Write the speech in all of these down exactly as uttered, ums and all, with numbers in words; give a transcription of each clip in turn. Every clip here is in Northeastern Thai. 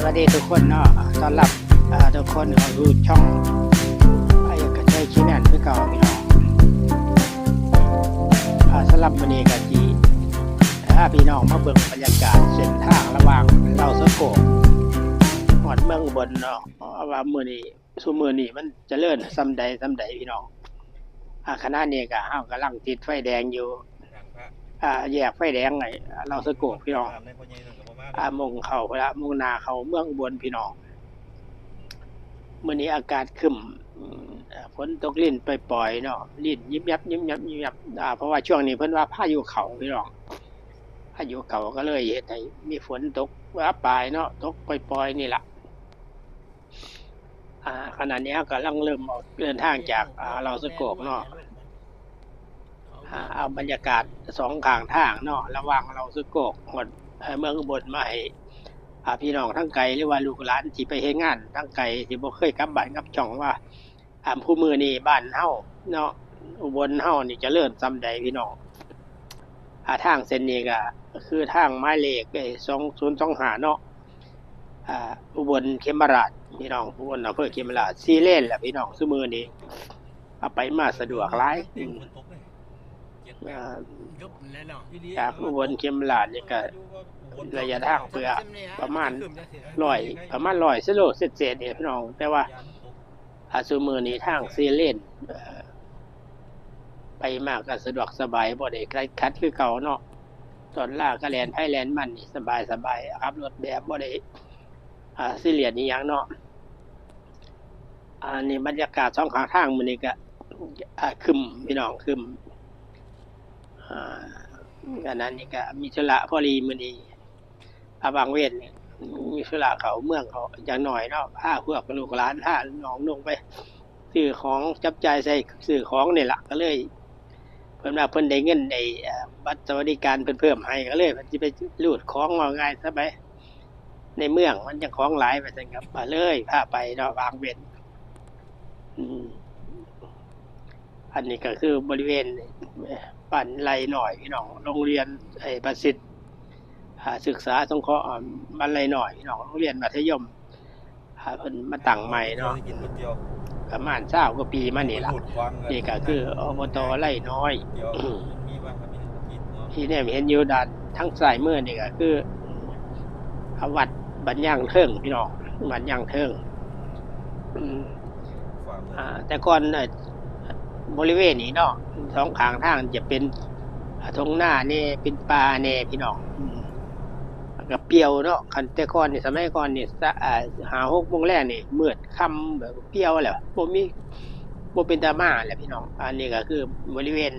วัสดีทุกคนเนาะ ต้อนรับ อ่า ทุกคนเข้าสู่ช่อง ไอ้กระเทยขี้แม่นคือเก่าพี่น้อง อ่า สำหรับมื้อนี้ก็สิพาพี่น้องมาเบิ่งบรรยากาศเส้นทางระหว่างลาวสะโกกฮอดเมืองอุบลเนาะ ว่ามื้อนี้ ซุมื้อนี้มันเจริญส่ำใดส่ำใดพี่น้อง อ่า ขณะนี้ก็เฮากำลังติดไฟแดงอยู่ อ่า แยกไฟแดงไอ้ลาวสะโกกพี่น้อง อ่า มุ่งเข้าพุ้นละ มุ่งหน้าเข้าเมืองอุบลพี่น้อง มื้อนี้อากาศครึ้ม อืม อ่า ฝนตกรินปล่อยๆเนาะ รินยิบยับยิบยับยิบยับ อ่า เพราะว่าช่วงนี้เพิ่นว่าพายุเข้าพี่น้อง พายุเข้าก็เลยเฮ็ดให้มีฝนตกปะปายเนาะ ตกปล่อยๆนี่ล่ะ อ่า ขณะนี้เฮากำลังเริ่มออกเดินทางจาก อ่า ลาวสะโกกเนาะ อ่า เอาบรรยากาศสองข้างทางเนาะ ระหว่างลาวสะโกกฮอด เอ่อ เมืองอุบลมาให้ อ่า พี่น้องทางไกล หรือว่าลูกหลานที่ไปเฮ็ดงานทางไกล ที่บ่เคยกลับบ้านกลับช่องว่า อ่า ผู้มื้อนี้บ้านเฮาเนาะ อุบลเฮานี่เจริญส่ำใดพี่น้อง อ่า ทางเส้นนี้ก็คือทางหมายเลข เอ้ย สองศูนย์สองห้าเนาะ อ่า อุบลเขมราชพี่น้อง อุบลอำเภอเขมราช สี่เลนล่ะพี่น้อง ซุมื้อนี้ เอาไปมาสะดวกหลาย อืม อ่า จากอุบลเขมราชนี่ก็ระยะทางเพื่อประมาณร้อย ประมาณร้อยกิโลเศษๆนี่พี่น้อง แต่ว่า อ่า ซุมื้อนี้ทางสี่เลน เอ่อ ไปมาก็สะดวกสบาย บ่ได้ขัดคือเก่าเนาะ ตอนลาก็แล่นไผแล่นมันนี่สบายๆ ขับรถแบบบ่ได้ อ่า ซีเรียสอิหยังเนาะ อันนี้บรรยากาศสองข้างทางมื้อนี้ก็ อ่า ครึ้มพี่น้อง ครึ้ม อ่า อันนั้นนี่ก็มีธุระพอดีมื้อนี้ อ่า บางเว้นนี่มีธุระเข้าเมืองเขาจักหน่อยเนาะ พาพวกลูกหลาน พาน้องๆไปซื้อของ จับจ่ายใส่ซื้อของนี่ล่ะ ก็เลย เพิ่นว่าเพิ่นได้เงินไอ้ เอ่อ บัตรสวัสดิการเพิ่นเพิ่มให้ ก็เลยเพิ่นสิไปรูดของ ว่าง่ายซะไป ในเมืองมันจั่งของหลาย ว่าซั่นครับ ก็เลยพาไปเนาะ บางเว้น อืม อันนี้ก็คือบริเวณบ้านไร่น้อยพี่น้อง โรงเรียน ไอ้ ประสิทธิ์ อ่า ศึกษาสงเคราะห์ อ่า บ้านไร่น้อยพี่น้อง โรงเรียนมัธยม อ่า เพิ่นมาตั้งใหม่เนาะ ประมาณซาวกว่าปีมานี่ล่ะ นี่ก็คือ อบต ไร่น้อย ที่แนมเห็นอยู่ด้านทางซ้ายมือนี่ก็คือ อ่า วัดบ้านยางเทิงพี่น้อง บ้านยางเทิง อืม อ่า แต่ก่อน เอ่อ บริเวณนี้เนาะ สองข้างทางจะเป็น อ่า ทุ่งนาแหน่ เป็นป่าแหน่พี่น้อง อืม ก็เปลี่ยวเนาะ คันแต่ก่อนนี่ สมัยก่อนนี่ สะ อ่า ห้าหกโมงแลงนี่มืดค่ำแบบเปลี่ยวแล้ว บ่มี บ่เป็นตามาแล้วพี่น้อง อันนี้ก็คือบริเวณ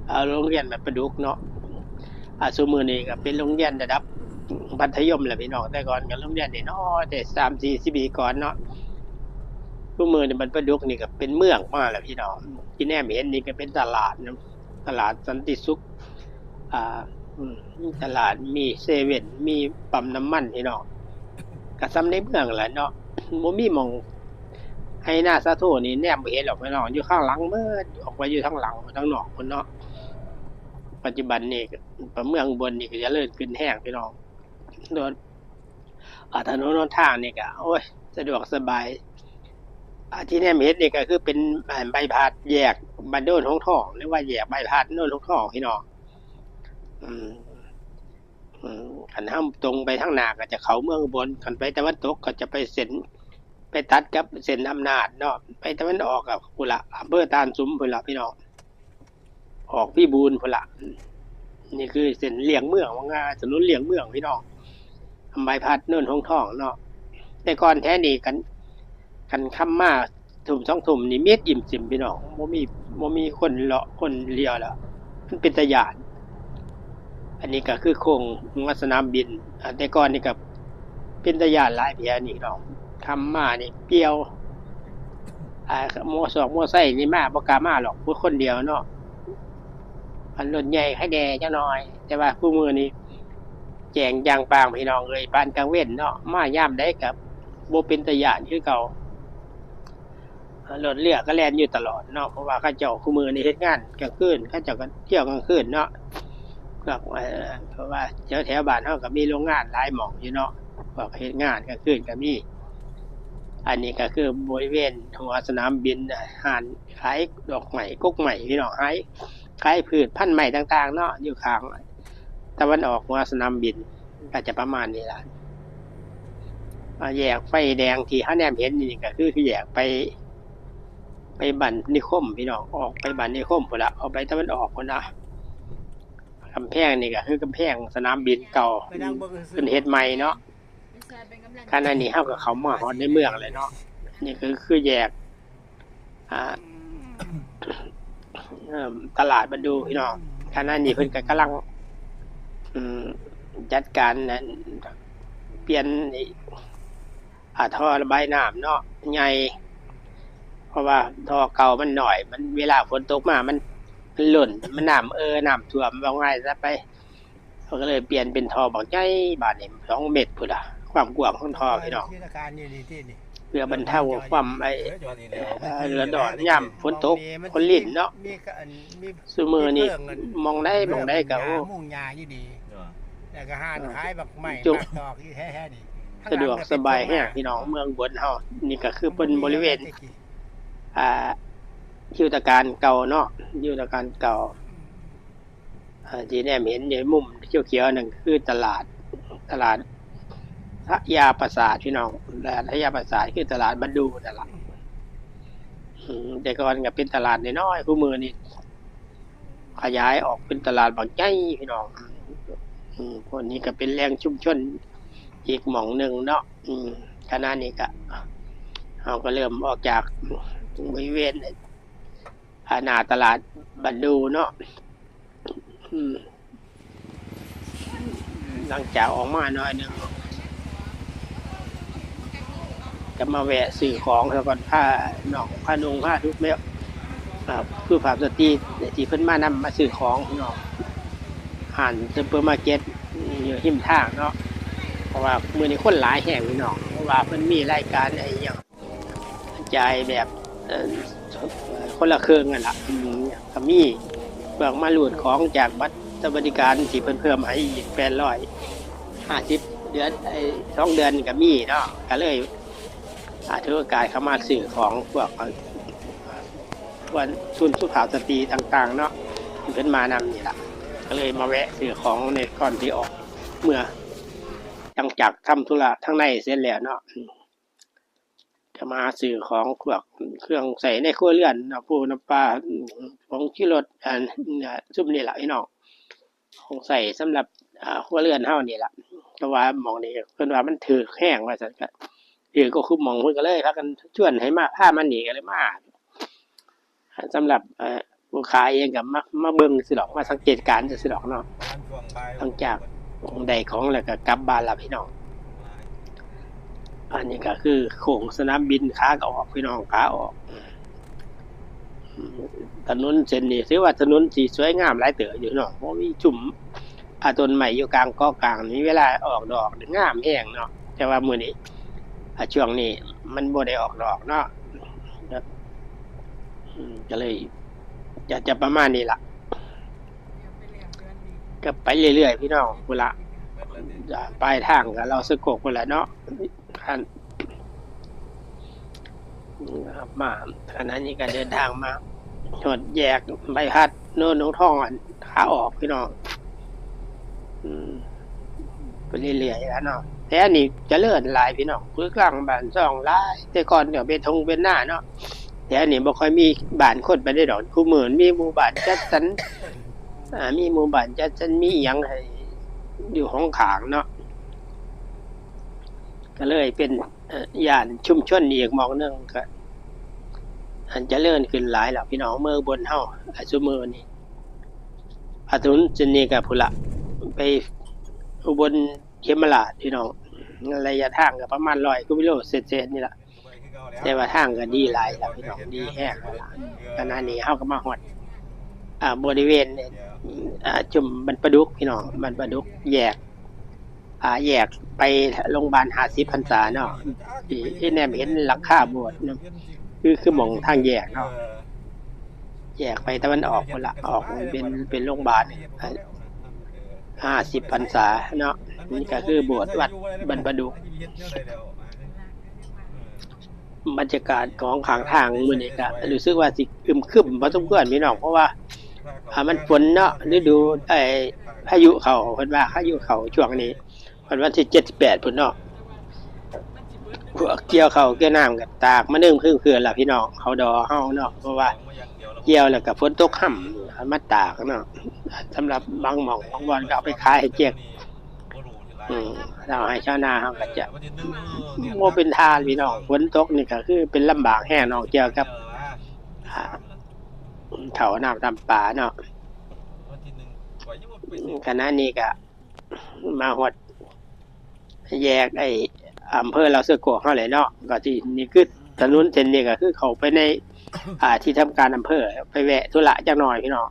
เอ่อ โรงเรียนบ้านประดุกเนาะ อ่า ซุมื้อนี้ก็เป็นโรงเรียนระดับมัธยมแล้วพี่น้อง แต่ก่อนก็โรงเรียนน้อยๆ แต่สามสี่สิบปีก่อนเนาะ ซุมื้อนี้บ้านประดุกนี่ก็เป็นเมืองมาแล้วพี่น้อง ที่แนมเห็นนี่ก็เป็นตลาดนะ ตลาดสันติสุข อ่า อืม มีตลาด มีเซเว่น มีปั๊มน้ำมันพี่น้อง ก็ส่ำในเมืองแหละเนาะ บ่มีหม่องไฮ่นาสาโทนี่แนมบ่เห็นหรอกพี่น้อง อยู่ข้างหลังเบิด ออกไปอยู่ทางหลัง ทางนอกพุ้นเนาะ ปัจจุบันนี่ก็เมืองอุบลนี่ก็เจริญขึ้นแฮงพี่น้อง รถ อ่า ถนนหนทางนี่ก็ โอ้ย สะดวกสบาย อ่า ที่แนมเห็นนี่ก็คือเป็น อ่า บายพาสแยกบ้านโนนหงส์ทอง หรือว่าแยกบายพาสโนนหงส์ทองพี่น้อง อืม อืม คันเฮาตรงไปทางหน้าก็จะเข้าเมืองอุบล คันไปตะวันตกก็จะไปเส้น ไปตัดกับเส้นอำนาจเนาะ ไปตะวันออกก็พุ้นละ อำเภอต้านซุมพุ้นละพี่น้อง ออกพิบูลพุ้นละ นี่คือเส้นเลี่ยงเมือง ว่าง่าย ถนนเลี่ยงเมืองพี่น้อง บายพาสโนนหงส์ทองเนาะ แต่ก่อนแถวนี้คัน คันค่ำมาทุ่มสองทุ่มนี่มิดอิ่มซิมพี่น้อง บ่มี บ่มีคนเลาะคนเลียวแล้ว มันเป็นตาย้าน อันนี้ก็คือโค้งหัวสนามบิน อ่า แต่ก่อนนี่ก็เป็นตาย้านหลายแผลนี่เนาะ ค่ำมานี่เปลี่ยว อ่า มอสอกมอไซค์นี่มาบ่กล้ามาหรอก ผู้คนเดียวเนาะ อันรถใหญ่ไคแด่จักหน่อย แต่ว่าผู้มื้อนี้แจ้งจ่างป่างพี่น้องเอ้ย ปานกลางเว็นเนาะ มายามใดก็บ่เป็นตาย้านคือเก่า รถเรือก็แล่นอยู่ตลอดเนาะ เพราะว่าเขาเจ้าคู่มื้อนี้เฮ็ดงานกลางคืน เขาเจ้าก็เที่ยวกลางคืนเนาะ พวก เอ่อ เพราะว่าแถวๆบ้านเฮาก็มีโรงงานหลายหม่องอยู่เนาะ พวกเฮ็ดงานกลางคืนก็มี อันนี้ก็คือบริเวณหัวสนามบิน ร้านขายดอกไม้ กกไม้ พี่น้อง ขาย ขายพืชพันธุ์ไม้ต่างๆ เนาะ อยู่ข้างตะวันออกหัวสนามบิน ก็จะประมาณนี้ล่ะ อ่า แยกไฟแดงที่เฮาแนมเห็นนี่ก็คือแยกไป ไปบ้านนิคม พี่น้อง ออกไปบ้านนิคมพู้นล่ะ ออกไปตะวันออกพู้นนะ กำแพงนี่ก็คือกำแพงสนามบินเก่า ไปนั่งเบิ่งซื่อๆ เพิ่นเฮ็ดใหม่เนาะ ขณะนี้เฮาก็เข้ามาฮอดในเมืองแล้วเนาะ นี่ก็คือแยก อ่า เอิ่ม ตลาดบันดูพี่น้อง ขณะนี้เพิ่นก็กำลัง อืม จัดการนั่น เปลี่ยนไอ้ อ่า ท่อระบายน้ำเนาะ ใหญ่ เพราะว่าท่อเก่ามันน้อย มัน เวลาฝนตกมา มัน มันล้น มันน้ำเอ่อ น้ำท่วม ว่าง่ายซะไป เขาก็เลยเปลี่ยนเป็นท่อบักใหญ่ บาดนี้ สองเมตรพู้นล่ะ ความกว้างของท่อพี่น้อง เพื่อบรรเทาความไอ้ เอ่อ เดือดร้อนยามฝนตก ฝนรินเนาะ ซุมื้อนี้หม่องใดหม่องใดก็ โอ้ มุงหญ้าอยู่ดี แล้วก็ร้านขายบักไม้ จุ หมากตอกอยู่แท้ๆ นี่ สะดวกสบายแฮงพี่น้อง เมืองอุบลเฮา นี่ก็คือเป็นบริเวณ อ่า ยุทธการเก่าเนาะ ยุทธการเก่า อ่า ที่แนมเห็นอยู่มุมเขียวๆ นั่นคือตลาด ตลาดทะยาปราสาทพี่น้อง ตลาดทะยาปราสาทคือตลาดบันดูนั่นล่ะ อืม แต่ก่อนก็เป็นตลาดน้อยๆ ซุมื้อนี้ขยายออกเป็นตลาดบักใหญ่พี่น้อง อืม พวกนี้ก็เป็นแหล่งชุมชนอีกหม่องหนึ่งเนาะ อืม ขณะนี้ก็ เฮาก็เริ่มออกจากบริเวณ อ่า หน้าตลาดบันดูเนาะ อืม หลังจากออกมาหน่อยหนึ่ง ก็มาแวะซื้อของซะก่อน พาน้อง พานุ่ง พาทุกแม่ อ่า คือภาพสตรีที่เพิ่นมานำมาซื้อของเนาะ ร้านซูเปอร์มาร์เก็ตอยู่ริมทางเนาะ เพราะว่ามื้อนี้คนหลายแฮงพี่น้อง เพราะว่าเพิ่นมีรายการไอ้หยัง จ่ายแบบ เอ่อ คนละครึ่งนั่นล่ะ อืม ก็มีพวกมารูดของจากบัตรสวัสดิการที่เพิ่นเพิ่มให้อีกแปดร้อยห้าสิบ เดือน ไอ้ สองเดือนนี่ก็มีเนาะ ก็เลย อ่า ถือโอกาสเข้ามาซื้อของพวก เอ่อ พวกทุนสุภาพสตรีต่างๆ เนาะ ที่เพิ่นมานำนี่ล่ะ ก็เลยมาแวะซื้อของในก่อนที่ออกเมือ หลังจากทำธุระทางในเสร็จแล้วเนาะ ก็มาซื้อของพวกเครื่องใช้ในครัวเรือนเนาะ พวกน้ำปลา ผงชูรส อัน ซุมนี่ล่ะพี่น้อง ของใช้สำหรับ อ่า ครัวเรือนเฮานี่ล่ะ แต่ว่าหม่องนี้เพิ่นว่ามันถูกแฮงว่าซั่น ก็ถูกกว่าคุหม่อง เพิ่นก็เลยพากันชวนให้มา พามานี่ ก็เลยมา สำหรับ เอ่อ ลูกค้าเองก็มา มาเบิ่งซื่อดอก มาสังเกตการณ์ซื่อดอกเนาะ หลังจากได้ของแล้วก็กลับบ้านแล้วพี่น้อง อันนี้ก็คือโค้งสนามบินขาออกพี่น้อง ขาออก อืม ถนนเส้นนี้ถือว่าถนนที่สวยงามหลายเติบอยู่เนาะ บ่มีซุม อ่า ต้นไม้อยู่กลางเกาะกลางนี่ เวลาออกดอกนี่งามแฮงเนาะ แต่ว่ามื้อนี้ อ่า ช่วงนี้มันบ่ได้ออกดอกเนาะ อืม ก็เลย จะ จะประมาณนี้ล่ะ ก็ไปเรื่อยๆ พี่น้อง พู้นล่ะ อ่า ปลายทางก็ลาวสะโกกพู้นล่ะเนาะ อัน มา ขณะนี้ก็เดินทางมาฮอดแยกใบพัดโนนหนองทอง อันขาออกพี่น้อง อืม ไปเรื่อยๆ แล้วเนาะ แต่อันนี้เจริญหลายพี่น้อง คือกลางบ้านช่องหลาย แต่ก่อนก็เป็นท่งเป็นนาเนาะ แต่อันนี้บ่ค่อยมีบ้านคนปานใดดอก คุมื้อมีหมู่บ้านจัดสรร อ่า มีหมู่บ้านจัดสรร มีอิหยังให้อยู่ข้างๆ เนาะ ก็เลยเป็น เอ่อ ย่านชุมชนอีกหม่องหนึ่ง ก็ อันเจริญขึ้นหลายแล้วพี่น้อง เมืองอุบลเฮา อ่า ซุมื้อนี้ อ่า ถนนเส้นนี้ก็พู้นละ ไปอุบลเขมราชพี่น้อง ระยะทางก็ประมาณร้อยกว่ากิโลเศษๆ นี่ล่ะ แต่ว่าทางก็ดีหลายแล้วพี่น้อง ดีแฮงแล้วล่ะ ขณะนี้เฮาก็มาฮอด อ่า บริเวณ อ่า ชุมบ้านปลาดุกพี่น้อง บ้านปลาดุก แยก อ่า แยกไปโรงพยาบาลห้าสิบพรรษาเนาะ ที่ ที่แนมเห็นหลังคาโบสถ์เนาะ คือ คือหม่องทางแยกเนาะ แยกไปตะวันออกพู้นละ ออกเป็น เป็นโรงพยาบาล อ่า ห้าสิบพรรษาเนาะ นี่ก็คือโบสถ์วัดบ้านประดุก บรรยากาศของข้างทางมื้อนี้ก็รู้สึกว่าสิอึมครึมพอสมควรพี่น้อง เพราะว่า อ่า มันฝนเนาะ ฤดู ไอ้ พายุเข้า เพิ่นว่าพายุเข้าช่วงนี้ เพิ่นวันที่เจ็ด แปดพุ้นเนาะ พวกเกี่ยวข้าวเกี่ยวน้ำก็ตากมานึ่งเพิ่งเพื่อนล่ะพี่น้อง เขาดอเฮาเนาะ เพราะว่าเกี่ยวแล้วก็ฝนตกค่ำ เอามาตากเนาะ สำหรับบางหม่องบางบ่อนก็เอาไปขายให้เจ๊ก อืม ชาวไร่ชาวนาเฮาก็จะบ่เป็นท่าพี่น้อง ฝนตกนี่ก็คือเป็นลำบากแฮงเนาะ เกี่ยวกับ อ่า ข้าวน้ำตำปลาเนาะ ขณะนี้ก็มาฮอดแยกไอ้อำเภอลาวเซโกะเฮาแหละเนาะ ก็ที่นี่คือถนนเส้นนี้ก็คือเข้าไปใน อ่า ที่ทำการอำเภอ ไปแวะธุระจักหน่อยพี่น้อง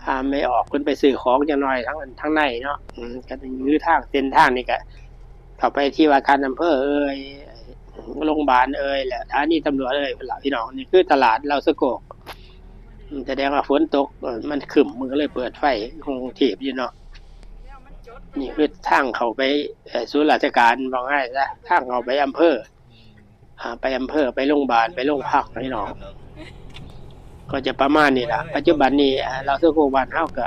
อ่า ไม่ออกเพิ่นไปซื้อของจักหน่อยทาง ทางในเนาะ อืม ก็คือทางเส้นทางนี่ก็เข้าไปที่ว่าการอำเภอเอ่ย โรงพยาบาลเอ่ย และสถานีตำรวจเอ่ย พุ้นล่ะพี่น้อง นี่คือตลาดลาวเซโกะ อืม แสดงว่าฝนตก เอ่อ มันครึ้ม มันก็เลยเปิดไฟ กรุงเทพฯ อยู่เนาะ นี่คือทางเข้าไป เอ่อ ศูนย์ราชการ ว่าง่ายซะ ทางเข้าไปอำเภอ อ่า ไปอำเภอ ไปโรงพยาบาล ไปโรงพักพี่น้อง ก็จะประมาณนี้ล่ะ ปัจจุบันนี้ อ่า ลาวเซโกะบ้านเฮาก็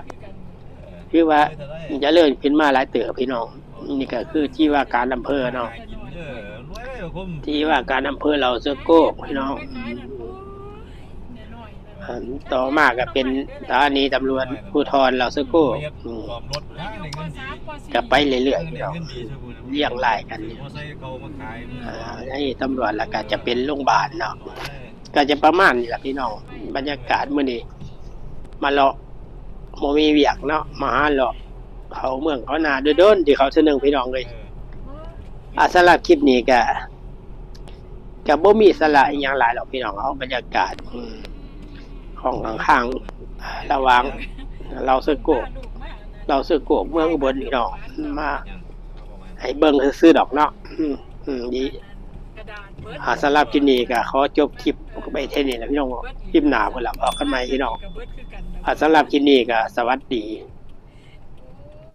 คือว่าเจริญขึ้นมาหลายเติบพี่น้อง นี่ก็คือที่ว่าการอำเภอเนาะ ที่ว่าการอำเภอลาวเซโกะพี่น้อง อ่า ต่อมาก็เป็นสถานีตำรวจภูธรลาวเซโกะ อืม ก็ไปเรื่อยๆพี่น้อง เรียงรายกัน อ่า ให้ตำรวจ แล้วก็จะเป็นโรงพยาบาลเนาะ ก็จะประมาณนี้ล่ะพี่น้อง บรรยากาศมื้อนี้ มาเลาะ บ่มีเวียกเนาะ มาหาเลาะ เขาเมืองเขานาโดนๆ ที่เขาเทื่อนึงพี่น้องเอ้ย อ่า สำหรับคลิปนี้ก็ ก็บ่มีสาระอิหยังหลายหรอกพี่น้อง เอาบรรยากาศ อืม ของข้างๆ ระหว่างลาวเซโกะ ลาวเซโกะ เมืองอุบลพี่น้อง มาให้เบิ่งซื่อๆ ดอกเนาะ อืม อืม ดี อ่า สำหรับคลิปนี้ก็ขอจบคลิปไปแค่นี้นะพี่น้อง คลิปหน้าพุ้นล่ะ พ้อกันใหม่พี่น้อง อ่า สำหรับคลิปนี้ก็สวัสดี